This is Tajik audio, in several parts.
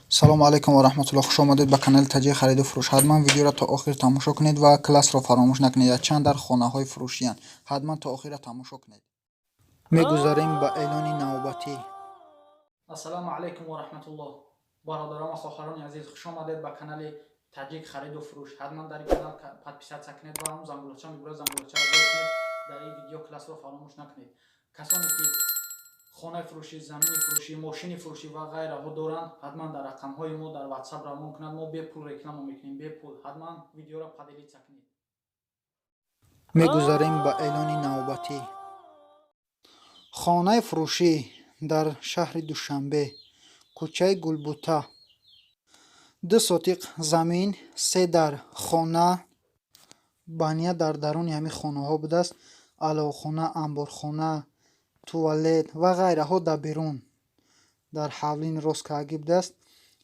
Салому алайкум ва раҳматуллоҳ. Хуш омадед ба канали Таҷик хариду фурӯш. Ҳатман видеоро то охир тамошо кунед ва классро фаромӯш накунед. Чанд дар хонаҳои фурӯшиянд. Ҳатман то охира тамошо кунед. Мегузарем ба эълони навбатӣ. Ассалому алайкум ва раҳматуллоҳ. Бародарон ва хоҳарони азиз, хуш омадед ба канали Таҷик хариду фурӯш. Ҳатман дар ин канал подписаться кунед ва ҳам зангулача мебурад, зангулачаро зер кунед. Дар ин видео классро фаромӯш накунед. Касоне ки хонаи фурӯшӣ, замини фурӯшӣ, мошини фурӯшӣ ва ғайраҳо доранд, ҳатман дар рақамҳои мо дар Ватсап равон кунанд. Мо бепул реклама мекунем, бепул. Ҳатман видеоро поделиться кунед. Мегузарем ба эълони навбатӣ. Хонаи фурӯшӣ дар шаҳри Душанбе, кӯчаи Гулбута, 2 сотиқ замин, се дар хона, баня дар даруни ҳамин хонаҳо будааст, аловхона, амборхона, туалет ва ғайраҳо дар берун дар ҳавлини росткаргӣ будааст.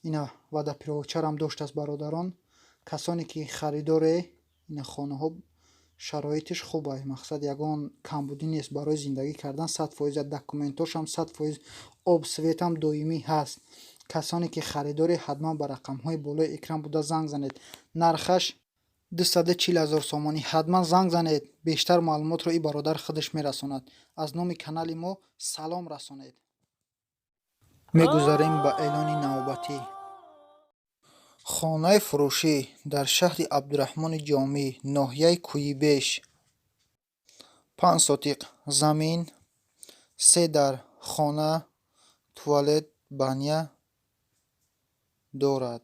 Ина водопроводчарам доштааст. Бародарон, касоне ки харидоре, ина хонаҳо шароитиш хуб ай, мақсад, ягон камбудӣ нест, барои зиндагӣ кардан 100%, документошам 100%, об, светам доимӣ ҳаст. Касоне ки харидоре, ҳатман ба рақамҳои болои экран буда занг занед. Нархаш 240 000 сомонӣ. Ҳатман занг занед, бештар маълумотро ин бародар худаш мерасонад. Аз номи канали мо салом расонед. Мегузарем ба эълони навбатӣ. Хонаи фурӯшӣ дар шаҳри Абдураҳмони Ҷомӣ, ноҳияи Кӯйибеш, 5 сотиқ замин, се дар хона, туалет, баня дорад.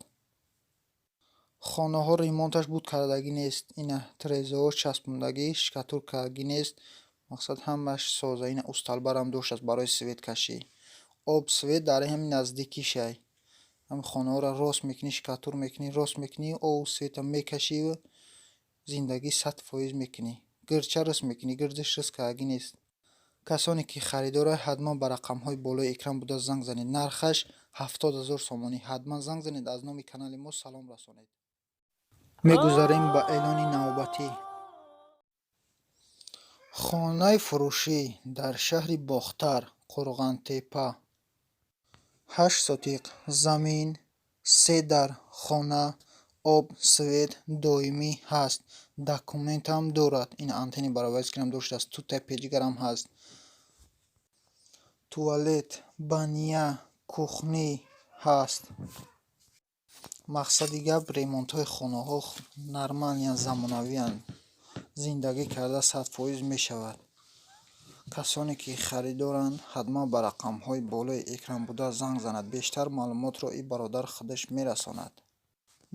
Хонаҳо ремонташ буд кардагӣ нест. Ина тирезаҳо часпондагӣ, штукатуркагӣ нест, мақсад, ҳамааш соза. Ина усталбарам доштааст барои светкашӣ. Об, свет дар ҳамин наздикишай. Ҳамин хонаҳоро рост мекунӣ, штукатур мекунӣ, рост мекунӣ, обу света мекашӣ, зиндагӣ 100% мекунӣ. Гирча рост мекунӣ, гирдиш рост кардагӣ нест. Касоне ки харидоранд, ҳатман ба рақамҳои болои экран буда занг занед. Нархаш 70 000 сомонӣ. Ҳатман занг занед, аз номи канали мо салом расонед. Мегузарем ба эълони навбатӣ. Хонаи фурӯшӣ дар шаҳри Бохтар, Қурғонтеппа, 8 сотиқ замин, се дар хона, об, свет доимӣ ҳаст, документам дорад. Ин антенни баробарискиам доштааст, тутаи печгарам ҳаст, туалет, баня, кухня ҳаст. Мақсади гап, ремонтҳои хонаҳо нормалиянд, замонавиянд, зиндагӣ карда 100% мешавад. Касоне ки харидоранд, ҳатман ба рақамҳои болои экран буда занг занад. Бештар маълумотро ин бародар худаш мерасонад.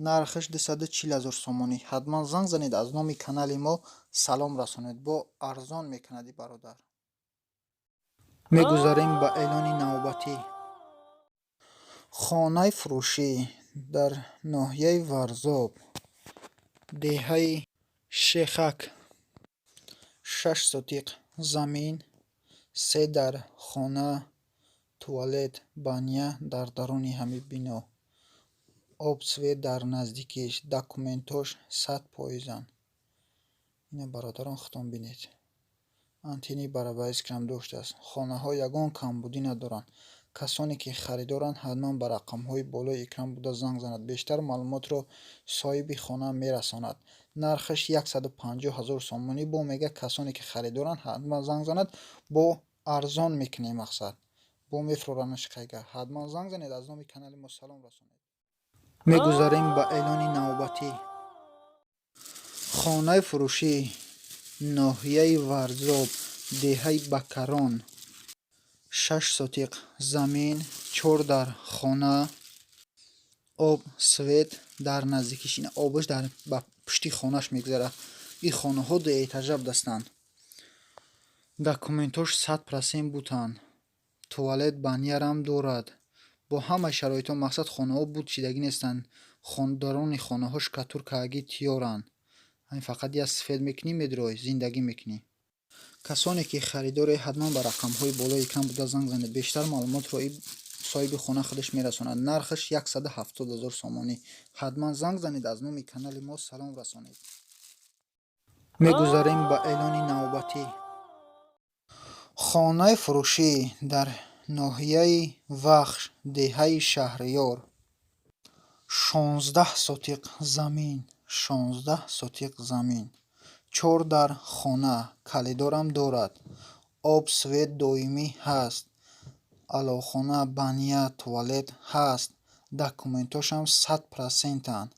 Нархаш 240 000 сомонӣ. Ҳатман занг занед, аз номи канали мо салом расонед, бо арзон мекунад ин бародар. Мегузарем ба эълони навбатӣ. Хонаи фурӯшӣ дар ноҳияи Варзоб, деҳаи Шехак, 6 сотиқ замин, се дар хона, туалет, баня дар даруни ҳамин бино, об, свет дар наздикиш, документош 100%-анд. Ина, бародарон, худтон бинед, антенни баробарискиам доштааст. Хонаҳо ягон камбудӣ надоранд. Касоне ки харидоранд, ҳатман ба рақамҳои болои экран буда занг занад. Бештар маълумотро соҳиби хона мерасонад. Нархаш 150 000 сомонӣ. Бо мега, касоне ки харидоранд, ҳатман занг занад, бо арзон мекунем, мақсад, бо мефурӯранаш қайга. Ҳатман занг занед, аз номи канали мо салом расонед. Мегузарем ба эълони навбатӣ. Хонаи фурӯшӣ, ноҳияи Варзоб, деҳаи Бакарон, 6 сотиқ замин, чор дар хона, об, свет дар наздикиш. Ин обаш дар ба пушти хонааш мегузарад. Ин хонаҳо дуэтажа будастанд, документош 100% буданд, туалет, банярам дорад, бо ҳамаи шароитҳо. Мақсад, хонаҳо буд шидагӣ нестанд, даруни хонаҳо штукатуркагӣ тиёранд. Ҳамин фақат як свет мекунӣ, медурой, зиндагӣ мекунӣ. Касоне ки харидоре, ҳатман ба рақамҳои болои экран буда занг занед. Бештар маълумотро ин соҳиби хона худаш мерасонад. Нархаш 170 000 сомонӣ. Ҳатман занг занед, аз номи канали мо салом расонед. Мегузарем ба эълони навбатӣ. Хонаи фурӯшӣ дар ноҳияи Вахш, деҳаи Шаҳриёр. 16 сотиқ замин, 16 сотиқ замин, чор дар хона, коридорам дорад, об, свет доимӣ ҳаст, аловхона, баня, туалет ҳаст, документҳошам 100%-анд.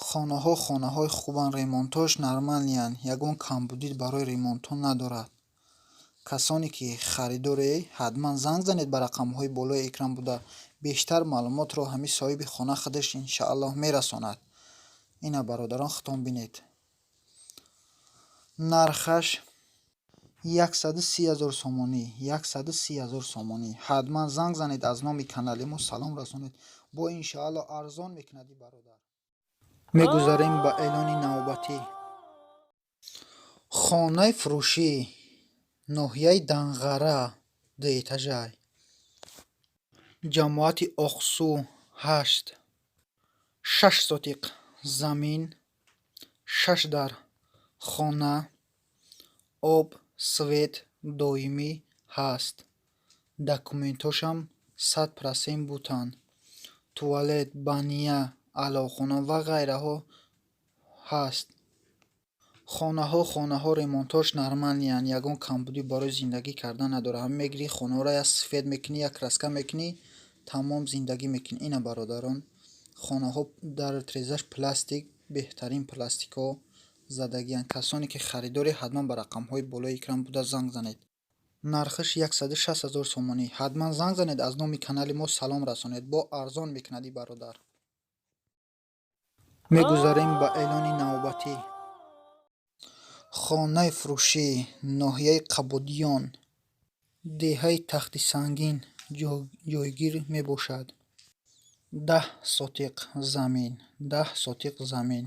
Хонаҳо хонаҳои хубанд, ремонтҳош нормальныянд, ягон камбудӣ барои ремонтҳо надорад. Касоне ки харидоре, ҳатман занг занед ба рақамҳои болои экран буда. Бештар маълумотро ҳамин соҳиби хона худаш, иншааллоҳ, мерасонад. Ина, бародарон, худтон бинед. Нархаш 130 000 сомонӣ, 130 000 сомонӣ. Ҳатман занг занед, аз номи канали мо салом расонед, бо иншааллоҳ арзон мекунад и бародар. Мегузарем ба эълони навбатӣ. Хонаи фурӯшӣ, ноҳияи Данғара, дуэтажай, ҷамоати Оқсу 8, 6 сотиқ замин, шаш дар хона, об, свет доимӣ ҳаст, документҳошам 100% бутанд, туалет, баня, аловхона ва ғайраҳо ҳаст. Хонаҳо хонаҳо ремонтҳош нормальныянд, ягон камбудӣ барои зиндагӣ кардан надорад. Ҳамин мегирӣ, хонаҳоро як сафед мекунӣ, як краска мекунӣ, тамом, зиндагӣ мекунӣ. Ина, бародарон, хонаҳо дар тирезаш пластик, беҳтарин пластикҳо задагианд. Касоне ки харидоре, ҳатман ба рақамҳои болои экран буда занг занед. Нархаш 160 000 сомонӣ. Ҳатман занг занед, аз номи канали мо салом расонед, бо арзон мекунад и бародар. Мегузарем ба эълони навбатӣ. Хонаи фурӯшӣ, ноҳияи Қабодиён, деҳаи Тахти Сангин ҷойгир мебошад. 10 сотиқ замин, 10 сотиқ замин,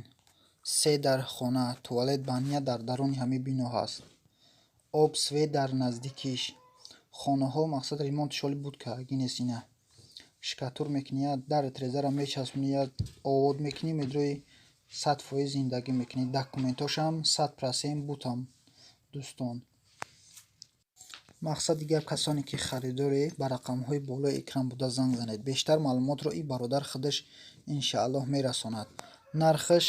се дар хона, туалет, баня дар даруни ҳамин бино ҳаст, об, свет дар наздикиш. Хонаҳо, мақсад, ремонтш оли буд кагинес. Ина, штукатур мекунӣ, я дар тирезаро мечаспонӣ, я овод мекунӣ, медрои, 100% зиндагӣ мекунӣ. Документҳошам 100% бутам, дӯстон. Мақсади гап, касоне ки харидоре, ба рақамҳои болои экран буда занг занед. Бештар маълумотро и бародар худаш, иншааллоҳ, мерасонад. Нархаш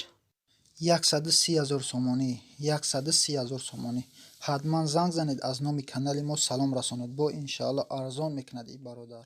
130 000 сомонӣ, 130 000 сомонӣ. Ҳатман занг занед, аз номи канали мо салом расонед, бо иншааллоҳ арзон мекунад и бародар.